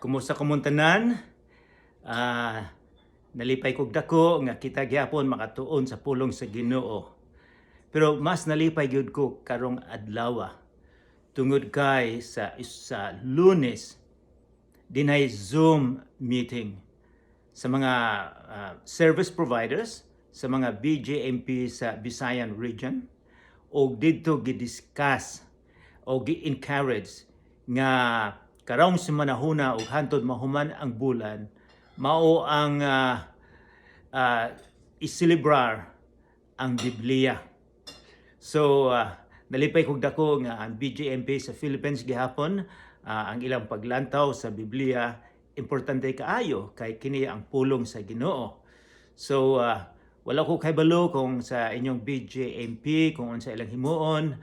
Kumusta kamong tanan? Nalipay kog dako nga kita gyapon makatuon sa pulong sa Ginoo. Pero mas nalipay gyud ko karong adlaw tungod kay sa Lunes dinay Zoom meeting sa mga service providers sa mga BJMP sa Visayan region og didto gidiscuss o gi-encourage nga karong semanahuna ug hantod mahuman ang bulan mao ang iselebrar ang Biblia. So nalipay kog dako nga ang BJMP sa Philippines gihapon ang ilang paglantaw sa Biblia importante kaayo kay kini ang pulong sa Ginoo. So wala ko kahibalo kung sa inyong BJMP kung unsa ilang himuon.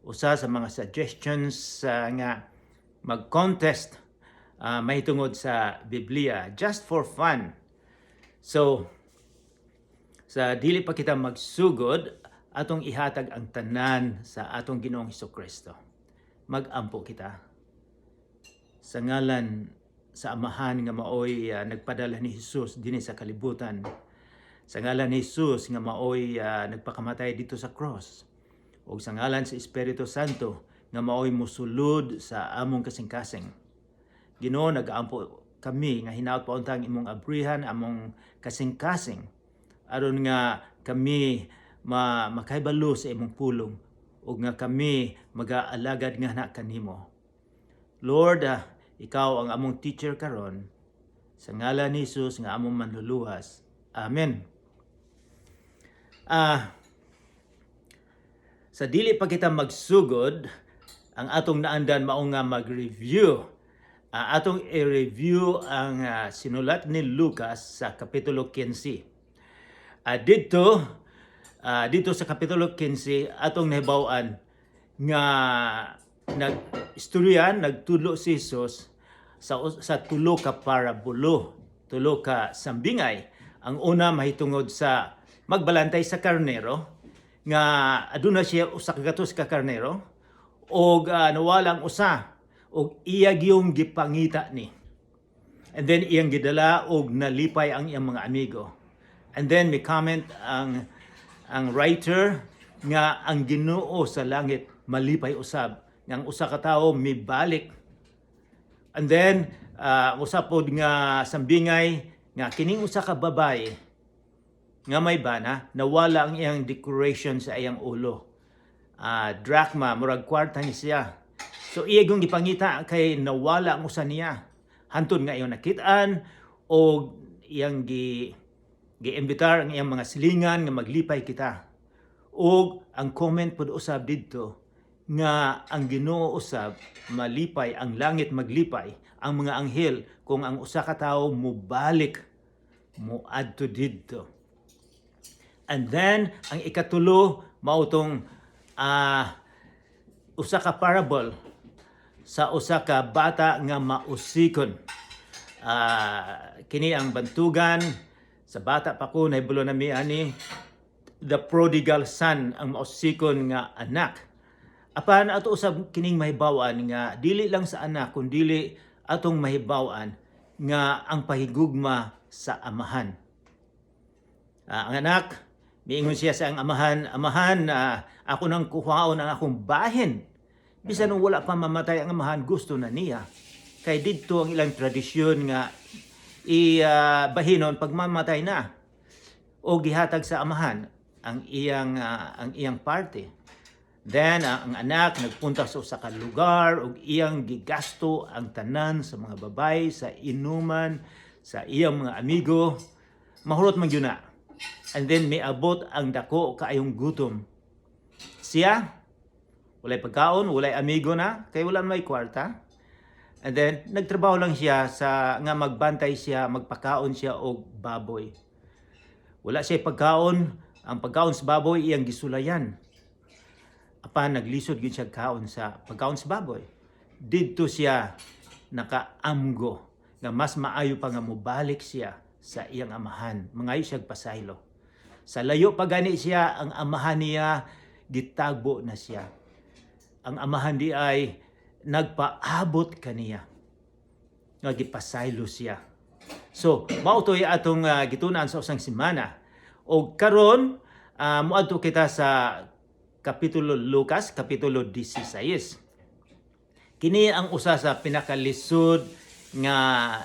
Usa sa mga suggestions nga mag-contest mahitungod sa Biblia just for fun. So sa dili pa kita magsugod, atong ihatag ang tanan sa atong Ginoong Kristo. Mag-ampo kita. Sa ngalan sa Amahan nga maoy nagpadala ni Jesus dinhi sa kalibutan. Sa ngalan ni Jesus nga maoy nagpakamatay didto sa cross. Ug sa ngalan sa Espiritu Santo nga maoy musulod sa among kasing-kasing. Ginoo, nagaampo kami nga hinaot pa untang imong abrihan among kasing-kasing aron nga kami ma makahibalo sa imong pulong ug nga kami magaalagad nga na kanimo. Lord, ikaw ang among teacher karon. Sa ngalan ni Jesus nga among manluluwas. Amen. Sa dili pa kita magsugod, ang atong naandan mao nga mag-review. Atong i-review ang sinulat ni Lucas sa Kapitulo 15. Didto sa Kapitulo 15 atong nahibaw-an nga nag-istorya, nagtudlo si Jesus sa tulo ka parabulo, tulo ka sambingay. Ang una mahitungod sa magbalantay sa karnero nga aduna siya usa ka gatos ka karnero og nawala ang usa og iya gyung gipangita ni. And then iyang gidala og nalipay ang iyang mga amigo. And then may comment ang writer nga ang Ginoo sa langit malipay usab nga ang usa ka tawo mibalik. And then usa pod nga sambingay nga kining usa ka babaye nga may bana, nawala ang iyang decoration sa iyang ulo. Drachma, murag kwarta ni siya. So iya gyung gipangita kay nawala ang usa niya. Hantod nga iyang nakit-an og iyang giimbitar ang iyang mga silingan nga maglipay kita. Og ang comment pod usab didto nga ang Ginoo usab malipay, ang langit maglipay, ang mga anghel kung ang usa ka tawo mobalik, moadto didto. And then ang ikatulo mao tong usa ka parable sa usa ka bata nga mausikon. Kini ang bantugan sa bata pa ko, nahibalo na mi ani, the prodigal son, ang mausikon nga anak. Apan ato usab kining mahibaw-an nga dili lang sa anak kundili atong mahibaw-an nga ang pahigugma sa amahan. Ang anak, miingon siya sa ang amahan, "Amahan, ako nang kuhaon ang akong bahin." Bisan nung wala pa mamatay ang amahan, gusto na niya. Kay didto ang ilang tradisyon nga i-bahinon pag mamatay na o gihatag sa amahan ang iyang parte. Then ang anak nagpunta sa usa ka lugar ug iyang gigasto ang tanan sa mga babae, sa inuman, sa iyang mga amigo. Mahurot man gyud na. And then miabot ang dako kaayong gutom. Siya walay pagkaon, walay amigo na, kay wala may kwarta. And then nagtrabaho lang siya sa nga magbantay siya, magpakaon siya og baboy. Wala siya pagkaon, ang pagkaon sa baboy iyang gisulayan. Apan naglisod gyud siya kaon sa pagkaon sa baboy. Didto siya nakaamgo nga mas maayo pa nga mobalik siya sa iyang amahan. Mangayo siya pasaylo. Sa layo pa gani siya, ang amahan niya gitagbo na siya. Ang amahan diay nagpaabot kaniya. nga gipasaylo siya. So, mao to'y atong gitun-an sa usang semana. Og karon moadto kita sa Kapitulo Lucas, Kapitulo 16. Kini ang usa sa pinakalisod nga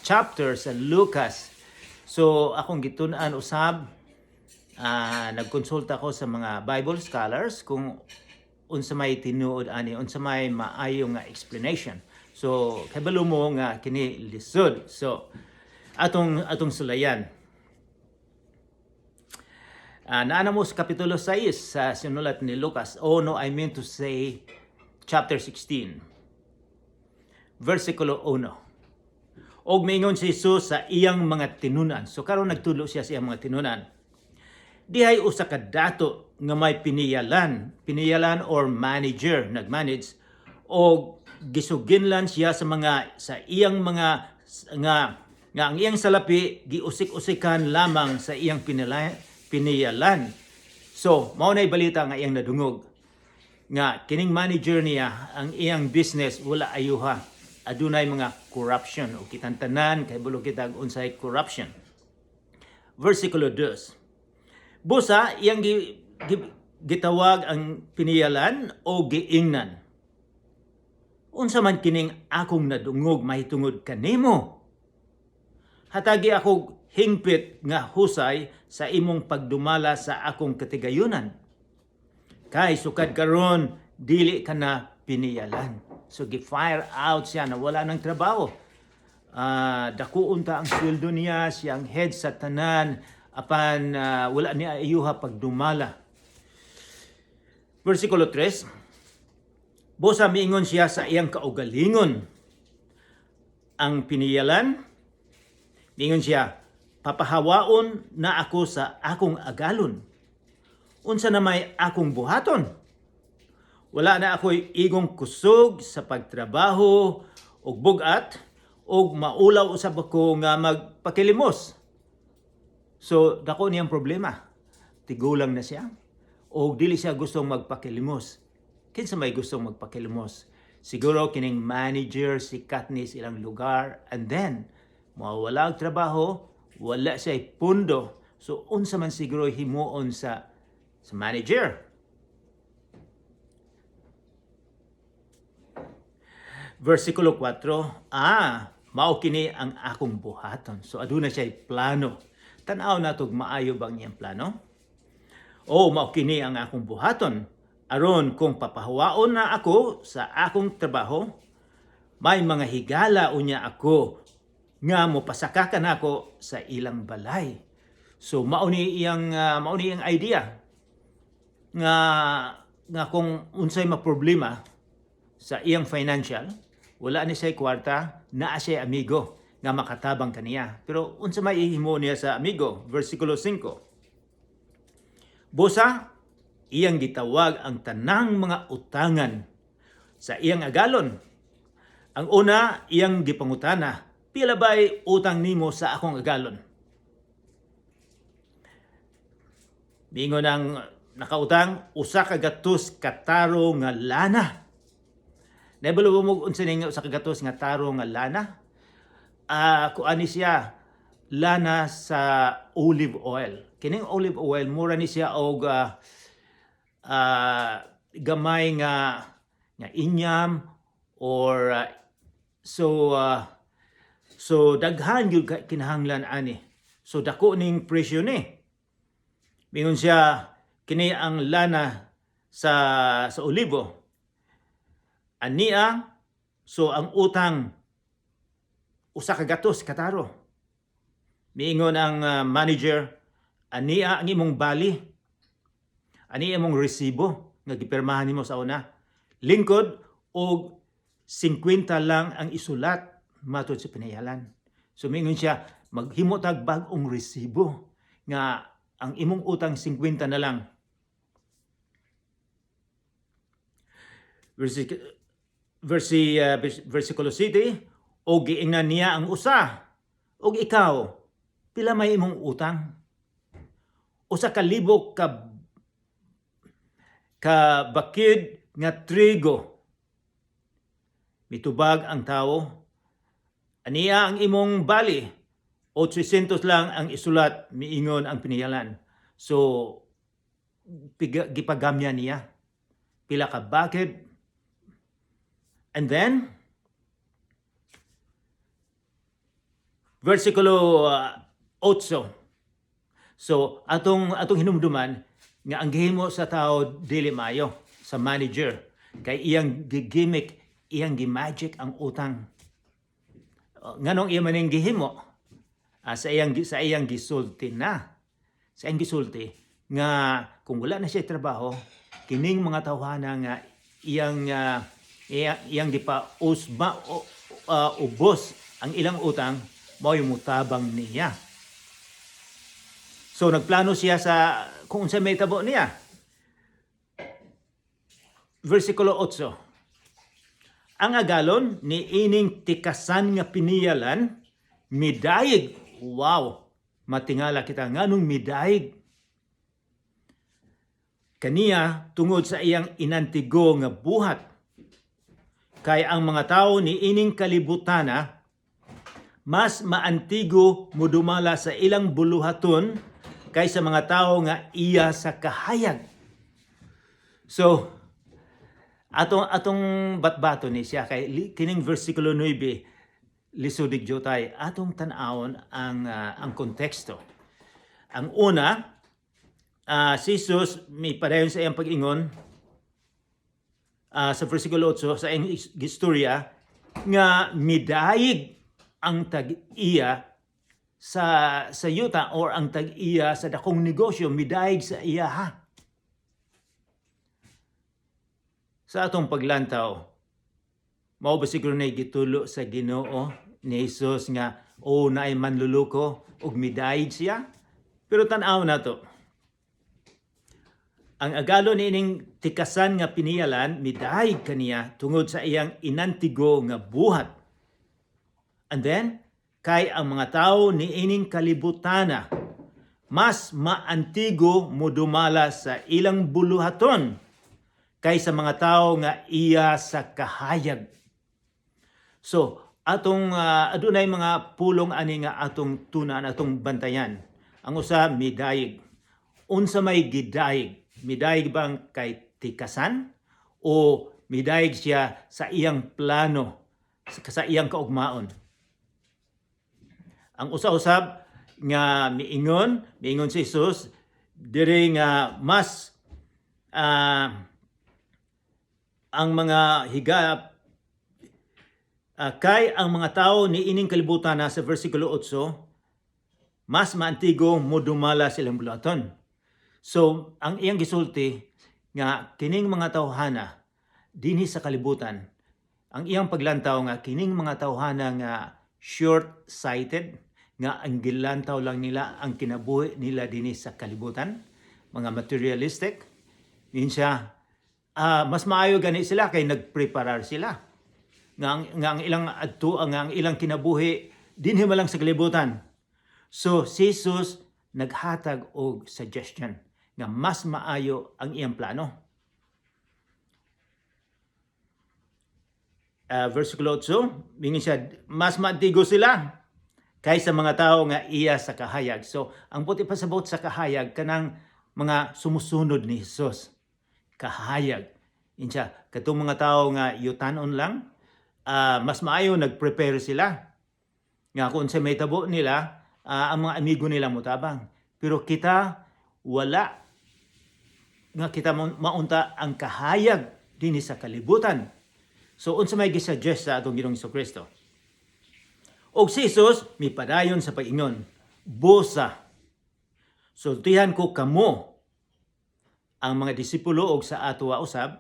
chapter sa Lucas. So akong gitun-an usab, nagkonsulta ko sa mga Bible scholars kung unsa may tinuod ani, unsa may maayo nga explanation. So kabalo mo nga kini lisod. So atong sulayan. Naa na mo sa Kapitulo 6 sa sinulat ni Lucas. Oh no, I mean to say chapter 16. Versikulo 1. Og miingon si Jesus sa iyang mga tinunan. So karon nagtudlo siya sa iyang mga tinunan. Dihay usa ka dato nga may piniyalan, piniyalan or manager, nagmanage og gisuginlan siya sa iyang mga nga ang iyang salapi giusik-usikan lamang sa iyang piniyalan. So, mao na'y balita nga iyang nadungog nga kining manager niya, ang iyang business wala ayuha, adunay mga corruption, o kitang tanan kay kabalo kita unsay corruption. Versikulo 2. Busa iyang gitawag ang piniyalan o giingnan, "Unsa man kining akong nadungog mahitungod kanimo? Hatagi ako hingpit nga husay sa imong pagdumala sa akong katigayunan. Kay sukad karon dili ka na piniyalan." So gi-fire out siya na wala ng trabaho. Dako unta ang sweldo niya, siya ang head sa tanan, apan wala niya ayuha pagdumala. Versikulo 3. Busa miingon siya sa iyang kaugalingon. Ang piniyalan, miingon siya, "Papahawaon na ako sa akong agalon. Unsa na may akong buhaton? Wala na ako'y igong kusog sa pagtrabaho og bugat og maulaw usab ako nga magpakilimos." So dako niyang problema. Tigulang na siya og dili siya gustong magpakilimos. Kinsa may gustong magpakilimos? Siguro kining manager sikat ni sa ilang lugar, and then mawala og trabaho, wala siya pundo. So unsa man siguro himuon sa manager? Versikulo 4, mao kini ang akong buhaton. So aduna siya plano. Tan-aw natog maayo bang iyang plano? "Oh, mao kini ang akong buhaton. Aron kung papahawaon na ako sa akong trabaho, may mga higala unya ako nga mopasakakan ako sa ilang balay." So mao ni iyang idea nga kung unsay maproblema sa iyang financial, wala ni siya kwarta, naa siya amigo nga makatabang kaniya. Pero unsa may ihimo niya sa amigo? Versikulo 5. Busa iyang gitawag ang tanang mga utangan sa iyang agalon. Ang una iyang gipangutana, "Pila ba'y utang nimo sa akong agalon?" Miingon ang nakautang, "100 ka taro nga lana." Nahibalo mo unsa ning 100 nga taro nga lana? Kuan ni siya, lana sa olive oil. Kining olive oil mura ni siya og gamay nga inyam or so daghan gyud kinahanglan ani. So dako ning presyo ni. Mingon siya, kini ang lana sa olibo. Ania, so ang utang 100 kataro. Miingon ang manager, "Ania ang imong bali. Ani imong resibo nga gipirmahan nimo sa una. Lingkod, og 50 lang ang isulat matod sa pinayalan." So mingon siya, maghimo tag bag-ong resibo nga ang imong utang 50 na lang. Versikulo 7, og giingnan niya ang usa, "Og ikaw, pila may imong utang?" "1,000 ka bakid nga trigo." Mitubag ang tawo, Ania ang imong bali. 800 lang ang isulat, miingon ang piniyalan. So, gipagamya niya. Pila ka bucket. And then, versikulo 8. So, atong hinumduman nga ang gihimo sa tao dili maayo sa manager kay iyang gigimik, iyang gimagic ang utang. Nganong iya man ning gihimo? Sa iyang gisulti na. Sa iyang gisulti nga kung wala na siya trabaho, kining mga tawhana nga iyang gipausba ubos ang ilang utang, mao'y mutabang niya. So nagplano siya sa kung unsa may tabo niya. Versikulo 8. Ang agalon ni ining tikasan nga piniyalan midayig. Wow! Matingala kita nganong midayig kaniya tungod sa iyang inantigo nga buhat. Kay ang mga tao ni ining kalibutana mas maantigo mudumala sa ilang buluhaton kaysa mga tao nga iya sa kahayag. So, atong batbato ni siya kay kining versikulo 9 lisudig jutay atong tan-awon ang konteksto. Ang una, si Jesus may padayon sa iyang pag-ingon sa versikulo 8 sa iyang istorya nga midayig ang tag-iya sa yuta or ang tag-iya sa dakong negosyo, midayig sa iya ha. Sa atong paglantaw, mao ba siguro na gitulo sa Ginoo ni Jesus nga o naay manluluko ug midayig siya? Pero tan-aw na to. Ang agalo ni ining tikasan nga piniyalan midayig kaniya tungod sa iyang inantigo nga buhat. And then, kay ang mga tao ni ining kalibutana mas maantigo modumala sa ilang buluhaton kaysa mga tao nga iya sa kahayag. So, atong adunay mga pulong ani nga atong tunan, atong bantayan. Ang usa, midayig. Unsa may gidayig? Midayig bang kay tikasan o midayig siya sa iyang plano, sa iyang kaugmaon? Ang usa-usab nga miingon si Jesus diri nga mas ang mga higa kay ang mga tao ni ining kalibutan na sa versikulo 8 mas maantigo modumala silang buluhaton. So, ang iyang gisulti nga kining mga tawhana dinhi sa kalibutan, ang iyang paglantaw nga kining mga tawhana nga short-sighted, nga ang gilantaw lang nila ang kinabuhi nila dinhi sa kalibutan, mga materialistic, minsan mas maayo gani sila kay nagpreparar sila. Nga ang ilang adto nga ang ilang kinabuhi dinhi man lang sa kalibutan. So si Jesus naghatag og suggestion nga mas maayo ang iyang plano. Versikulo 8, mingon siya, mas maantigo sila kaysa mga tao nga iya sa kahayag. So, ang buti pasabot sa kahayag, kanang mga sumusunod ni Jesus. Kahayag. Insa, katong mga tao nga yutanon lang, mas maayo nagprepare sila. Nga kung sa may tabo nila, ang mga amigo nila motabang. Pero kita, wala nga kita maunta ang kahayag dinhi sa kalibutan. So unsa may gisuggest sa atong Ginoong Kristo? Og si Jesus mipadayon sa pag-ingon, "Busa, sultihan ko kamo ang mga disipulo og sa ato usab,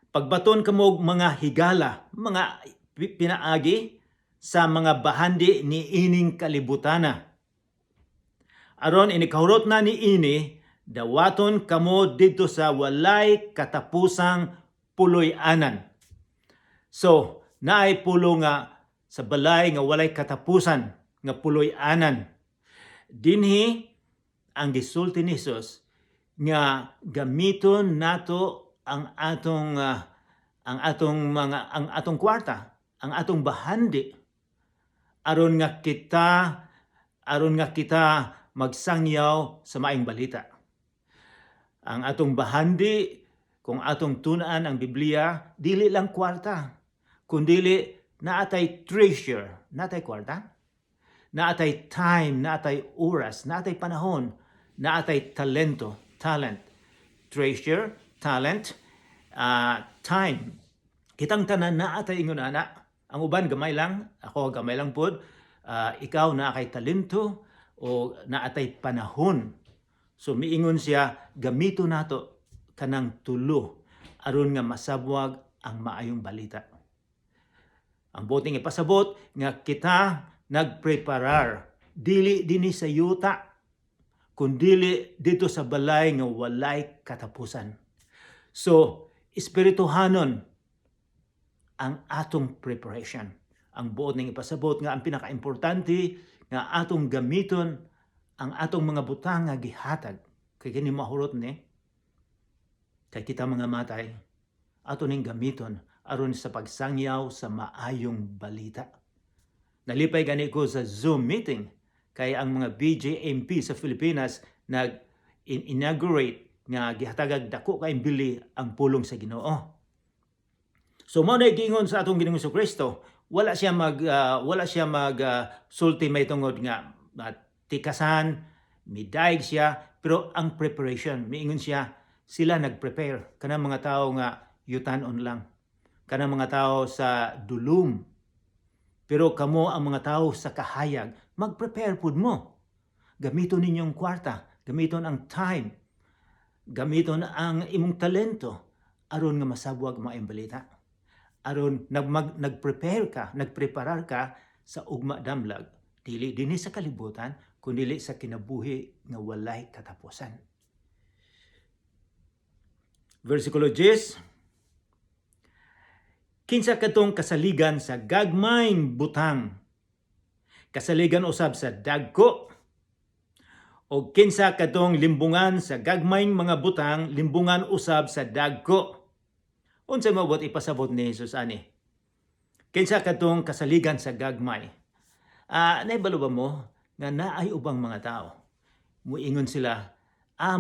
pagbaton kamo og mga higala, mga pinaagi sa mga bahandi ni ining kalibutana. Aron inikahurot na ni ini, dawaton kamo didto sa walay katapusang puloy-anan." So, naay pulo nga sa balay nga walay katapusan nga puloy-anan. Dinhi ang gisulti ni Jesus nga gamiton nato ang atong kwarta, ang atong bahandi. Aron nga kita magsangyaw sa maayong balita. Ang atong bahandi kung atong tun-an ang Biblia, dili lang kwarta, kundili naatay treasure, naatay kwarta, naatay time, naatay oras, naatay panahon, naatay talento, talent, treasure, talent, time. Kitang tanan naatay ingon ana. Ang uban gamay lang, ako gamay lang pod. Ikaw naa kay talento o naatay panahon. So miingon siya, gamito nato kanang tulo aron nga masabwag ang maayong balita. Ang buot ning ipasabot nga kita nagpreparar dili dinhi sa yuta kundili didto sa balay nga walay katapusan. So, espirituhanon ang atong preparation. Ang buot ning ipasabot nga ang pinakaimportante nga atong gamiton ang atong mga butang nga gihatag kay kini mahurot ni kay kita mga matay, ato ning gamiton aron sa pagsangyaw sa maayong balita. Nalipay gani ko sa Zoom meeting kay ang mga BJMP sa Pilipinas nag inaugurate nga gihatagag dako kay bili ang pulong sa Ginoo. So mao na giingon sa atong Ginoong Kristo, wala siya mag sulti may tungod nga tikasan, midayeg siya, pero ang preparation, miingon siya, sila nagprepare kanang mga tao nga yutanon lang. Kanang mga tao sa dulum. Pero kamo ang mga tao sa kahayag, mag-prepare pud mo. Gamiton ninyong kwarta, gamiton ang time, gamiton ang imong talento aron nga masabwag maayong balita. Aron nagprepare ka, nagpreparar ka sa ugma damlag, dili dinhi sa kalibutan, kundi sa kinabuhi nga walay katapusan. Versikulo 10. Kinsa katong kasaligan sa gagmayng butang, kasaligan usab sa dagko. O kinsa katong limbungan sa gagmayng mga butang, limbungan usab sa dagko. Unsay mabuot ipasabot ni Jesus ani? Kinsa katong kasaligan sa gagmay? Naibalo ba mo nga naay ubang mga tao? Muingon sila,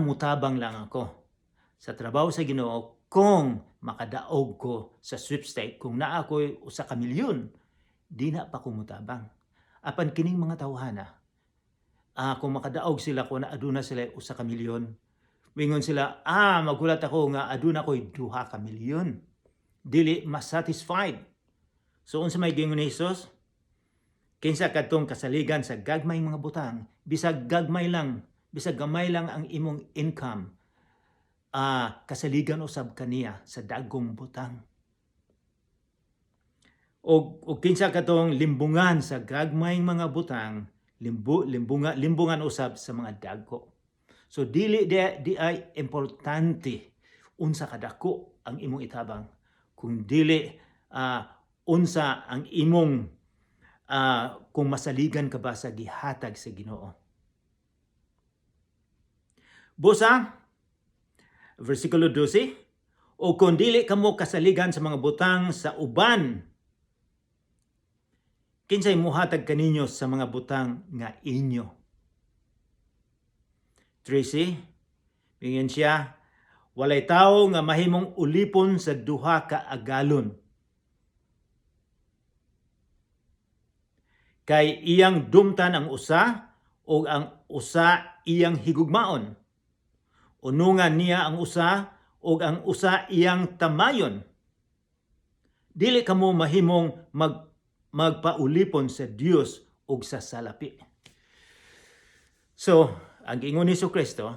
"Mutabang lang ako sa trabaho sa Ginoo kung makadaog ko sa sweepstake, kung naa ko'y 1 ka milyon, di na pa ko mutabang." Apan kining mga tawhana, kung makadaog sila, kung na aduna sila 1 ka milyon, mingon sila, "Magulat ako nga aduna ko'y 2 ka milyon." Dili masatisfied. So unsa may giingon ni Jesus? Kinsa kadtong kasaligan sa gagmay mga butang, bisag gagmay lang, bisag gamay lang ang imong income, kasaligan usab kaniya sa dagkong butang. O kinsa katong limbungan sa gagmayng mga butang, limbungan usab sa mga dagko. So dili di ay importante unsa kadako ang imong itabang, kung dili unsa ang imong kung masaligan ka ba sa gihatag sa Ginoo. Busa, versikulo 12, o kung dili kamo kasaligan sa mga butang sa uban, kinsay muhatag kaninyo sa mga butang nga inyo? 13, mingon siya, walay tawo nga mahimong ulipon sa duha ka agalon. Kay iyang dumtan ang usa o ang usa iyang higugmaon. Unungan niya ang usa o ang usa iyang tamayon. Dili kamo mahimong magpaulipon sa Dios ug sa salapi. So, ang giingon ni Kristo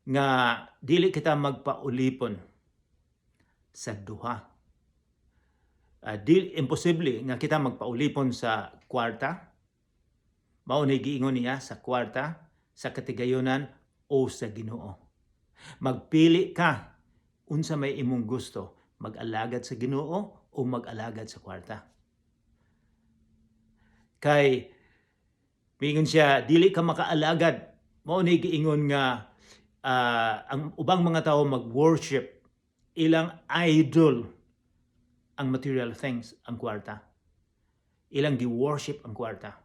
nga dili kita magpaulipon sa duha. Imposible nga kita magpaulipon sa kwarta. Mao ni giingon niya sa kwarta, sa katigayonan o sa Ginoo. Magpili ka unsa may imong gusto, mag-alagad sa Ginoo o mag-alagad sa kwarta. Kay miingon siya, dili ka makaalagad. Mao ni giingon nga ang ubang mga tao mag-worship, ilang idol ang material things, ang kwarta. Ilang gi-worship ang kwarta.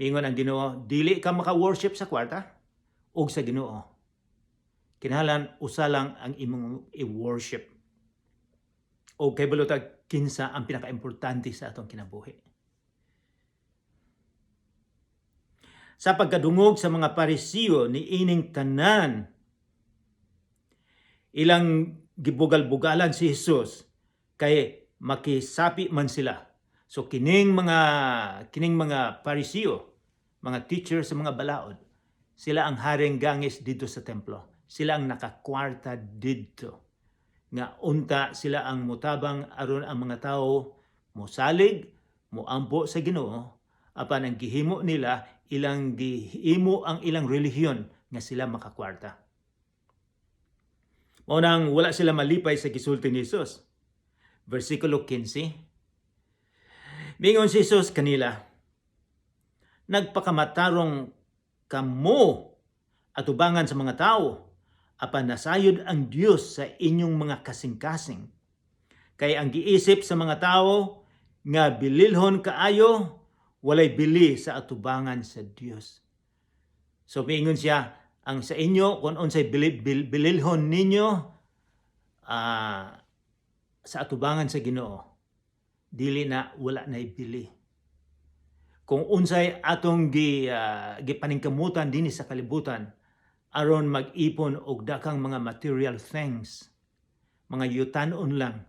Mingon ang Ginoo, dili ka maka-worship sa kwarta ug sa Ginoo. Kinahanglan usa lang ang imong i-worship. O kay tag kinsa ang pinakaimportante sa atong kinabuhi. Sa pagkadungog sa mga Parisiyo ni ining tanan, ilang gibugal-bugalan si Jesus kay makisapi man sila. So kining mga Parisiyo, mga teacher sa mga balaod, sila ang haring gangis dito sa templo. Sila ang nakakwarta didto. Nga unta sila ang mutabang aron ang mga tao mosalig, moampo sa Ginoo, apan ang gihimo nila, ilang gihimo ang ilang relihiyon nga sila makakwarta. Mao nang wala sila malipay sa gisulti ni Jesus. Versikulo 15. Mingon si Jesus kanila, "Nagpakamatarong kamo atubangan sa mga tao, apan nasayod ang Dios sa inyong mga kasing-kasing. Kay ang giisip sa mga tao nga bililhon kaayo, walay bili sa atubangan sa Dios." So miingon siya, ang sa inyo kung unsay bililhon ninyo sa atubangan sa Ginoo, dili na, wala na bili. Kung unsay atong gipaningkamutan dinhi sa kalibutan aron mag-ipon og daghang mga material things, mga yutanon lang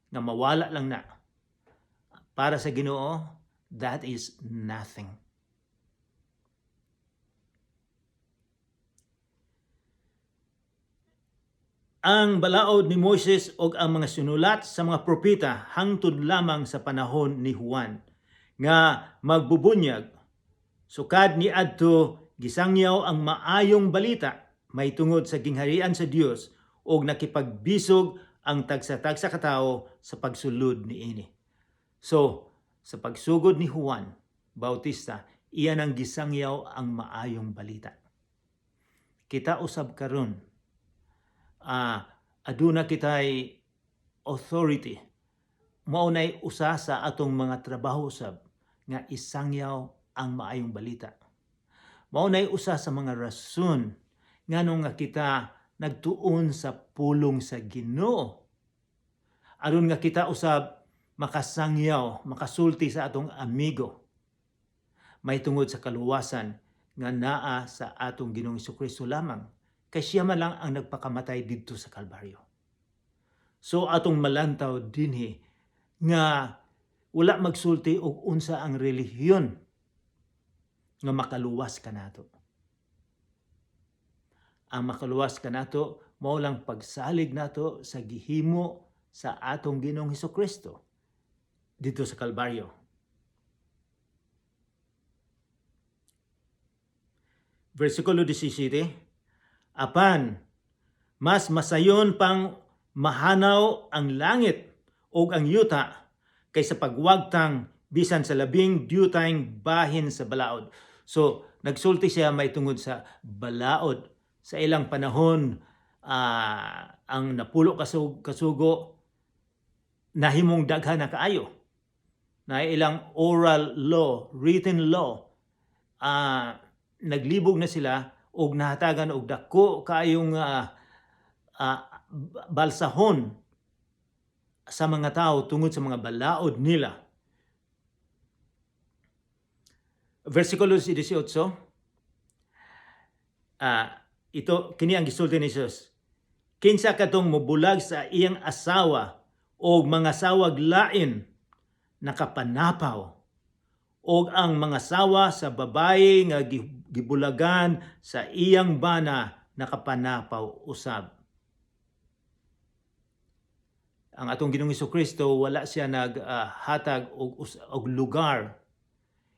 nga mawala lang na, para sa Ginoo that is nothing. Ang balaod ni Moises ug ang mga sinulat sa mga propeta hangtod lamang sa panahon ni Juan nga magbubunyag. Sukad ni adto gisangyaw ang maayong balita may tungod sa gingharian sa Dios ug nakipagbisog ang tagsa-tagsa ka tawo sa pagsulod niini. So, sa pagsugod ni Juan Bautista, iyan ang gisangyaw ang maayong balita. Kita usab karon, aduna kitay authority. Mao nay usa sa atong mga trabaho usab nga isangyaw ang maayong balita. Mao nay usa sa mga rason nganong nga kita nagtuon sa pulong sa Ginoo. Aron nga kita usab makasangyaw, makasulti sa atong amigo may tungod sa kaluwasan nga naa sa atong Ginoong Kristo lamang, kay siya man lang ang nagpakamatay didto sa Kalbaryo. So atong malantaw dinhi nga wala magsulti og unsa ang relihiyon nga makaluwas kanato. Ang makaluwas kanato mao lang pagsalig nato sa gihimo sa atong Ginoong Kristo didto sa Kalbaryo. Versikulo 17, "Apan mas masayon pang mahanaw ang langit ug ang yuta kaysa pagwagtang bisan sa labing diutayng bahin sa balaod." So nagsulti siya may tungod sa balaod sa ilang panahon, ang napulo kasugo nahimong daghan na kaayo. Na ilang oral law, written law, naglibog na sila og nahatagan og dako kaayong balsahon sa mga tao tungod sa mga balaod nila. Versikulo 18, ito kini ang gisulti ni Jesus. "Kinsa katong mobulag sa iyang asawa o mga sawag lain, nakapanapaw, og ang mga sawa sa babaye nga gibulagan sa iyang bana, nakapanapaw usab." Ang atong Ginoong Kristo, wala siya naghatag og lugar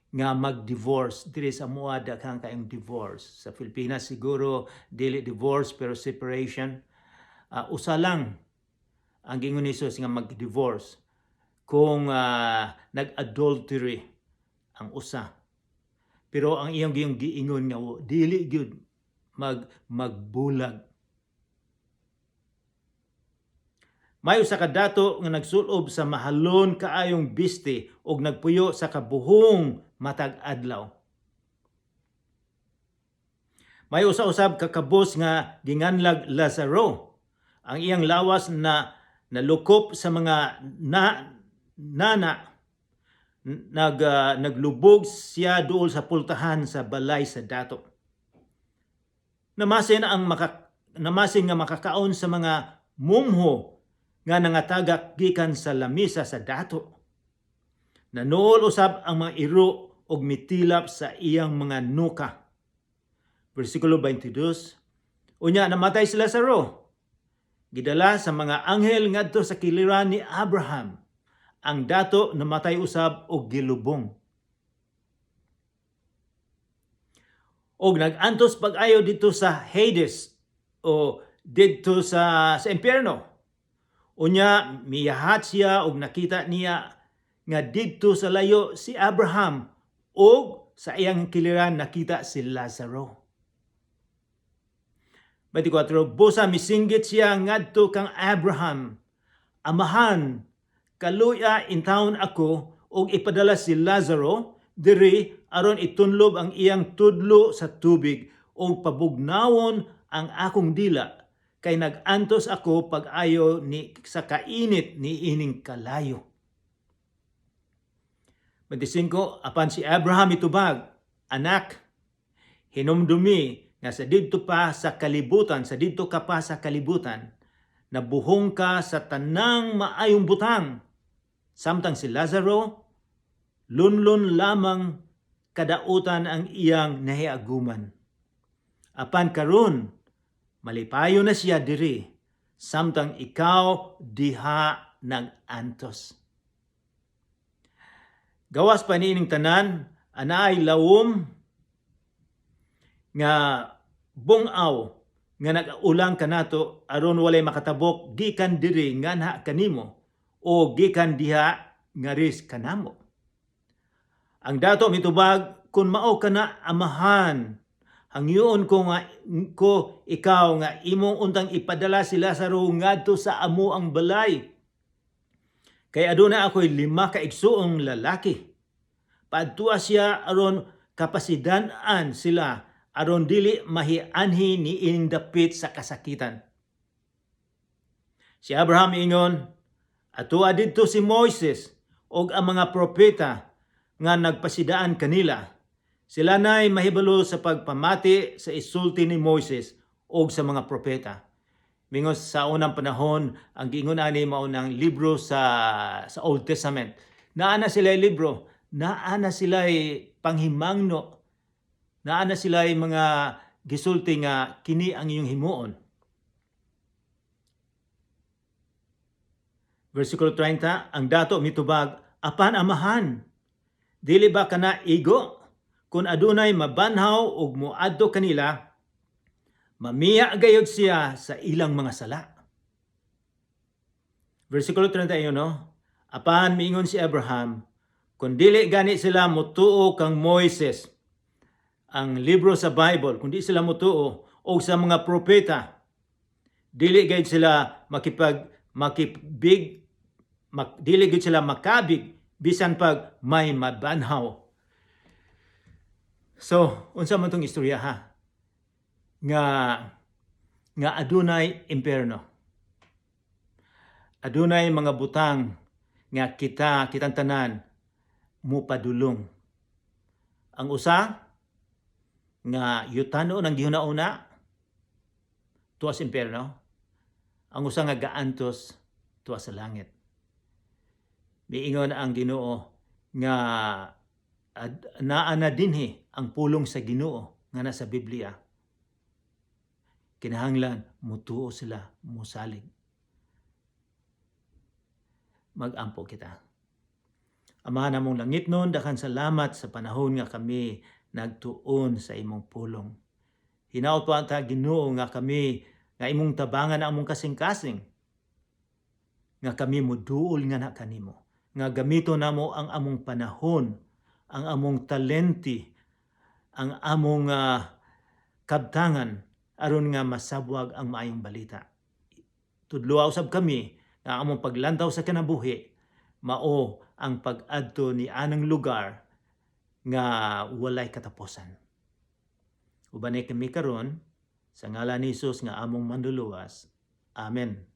nga mag-divorce. Diri sa amoa daghan kayong divorce. Sa Pilipinas siguro dili divorce pero separation. Usa lang ang giingon ni Jesus nga mag-divorce, kung nag-adultery ang usa. Pero ang iyang giingon nga dili gyud magbulag. May usa ka dato nga nagsulob sa mahalon kaayong biste ug nagpuyo sa kabuhong matag adlaw. May usa usab ka kabus nga ginganlag Lazaro. Ang iyang lawas na nalukop sa mga na, nana, naglubog siya duol sa pultahan sa balay sa dato. Namasin nga makakaon sa mga mumho nga nangatagak gikan sa lamisa sa dato. Nanuol usab ang mga iro og mitilap sa iyang mga nuka. Versikulo 22. Unya namatay si Lazaro. Gidala sa mga anghel ngadto sa kiliran ni Abraham. Ang dato namatay usab og gilubong. Og nag-antos pag-ayo didto sa Hades o didto sa impyerno. Unya miyahat siya og nakita niya nga didto sa layo si Abraham og sa iyang kiliran nakita si Lazaro. 24, busa misinggit siya ngadto kang Abraham, "Amahan, kaluya intawon ako og ipadala si Lazaro diri aron itunlob ang iyang tudlo sa tubig og pabugnawon ang akong dila kay nag-antos ako pag-ayo ni sa kainit ni ining kalayo." 25, apan si Abraham mitubag, "Anak, hinumdumi nga sa didto pa sa kalibutan, sa didto ka pa sa kalibutan, nabuhong ka sa tanang maayong butang. Samtang si Lazaro, lunlun lamang kadautan ang iyang nahiaguman. Apan karon, malipayo na siya diri, samtang ikaw diha nag-antos. Gawas pa niining tanan, anaay lawom nga bungaw nga nag-ulang kanato aron walay makatabok gikan diri nganha kanimo o gikan diha ngaris kanamo." Ang dato mitubag, "Kung mao kana, amahan, hangyoon ko nga ko ikaw nga imong untang ipadala si Lazaro ngadto sa amoang balay. Kay aduna ako'y lima ka igsuong lalaki. Paadtua siya aron kapasidan-an sila aron dili mahianhi ni ining dapit sa kasakitan." Si Abraham ingon, "Atua didto si Moises og ang mga propeta nga nagpasidaan kanila. Sila na'y mahibalo sa pagpamati sa isulti ni Moises og sa mga propeta." Mingos sa unang panahon, ang giingon ani mao ng libro sa Old Testament. Naa na sila libro, naa na sila panghimangno, naa na sila mga gisulti nga kini ang iyong himuon. Versikulo 30, ang dato mitubag, "Apan amahan, dili ba kana igo? Kung adunay mabanhaw ug moadto kanila, mamiya gayod siya sa ilang mga sala." Versikulo 31, apan miingon si Abraham, "Kung dili gani sila mutuo kang Moises," ang libro sa Bible, "kung di sila mutuo o sa mga propeta, dili gayud sila makipag makibig mak, dili gayud sila makabig bisan pag may mabanhaw." So, unsa man tong istorya ha? Nga adunay impierno. Adunay mga butang nga kitang tanan mupadulong. Ang usa nga yutano ng gihuna-una tuwa sa impierno. Ang usa nga gaantos tuwa sa langit. Miingon ang Ginoo nga naa na dinhi ang pulong sa Ginoo nga nasa Biblia. Kinahanglan mutuo sila, musalig. Magampo kita. Ama namong langitnon, dakhan salamat sa panahon nga kami nagtuon sa imong pulong. Hinaot po ta, Ginoo, nga kami nga imong tabangan ang among kasing-kasing nga kami moduol nga na kanimo, nga gamito namo ang among panahon, ang among talenti, ang among kabtangan aron nga masabwag ang maayong balita. Tudloa usab kami Nga among paglantaw sa kinabuhi mao ang pag-adto ni anang lugar nga walay katapusan. Ubani kami karon sa ngalan ni Jesus nga among Manluluwas. Amen.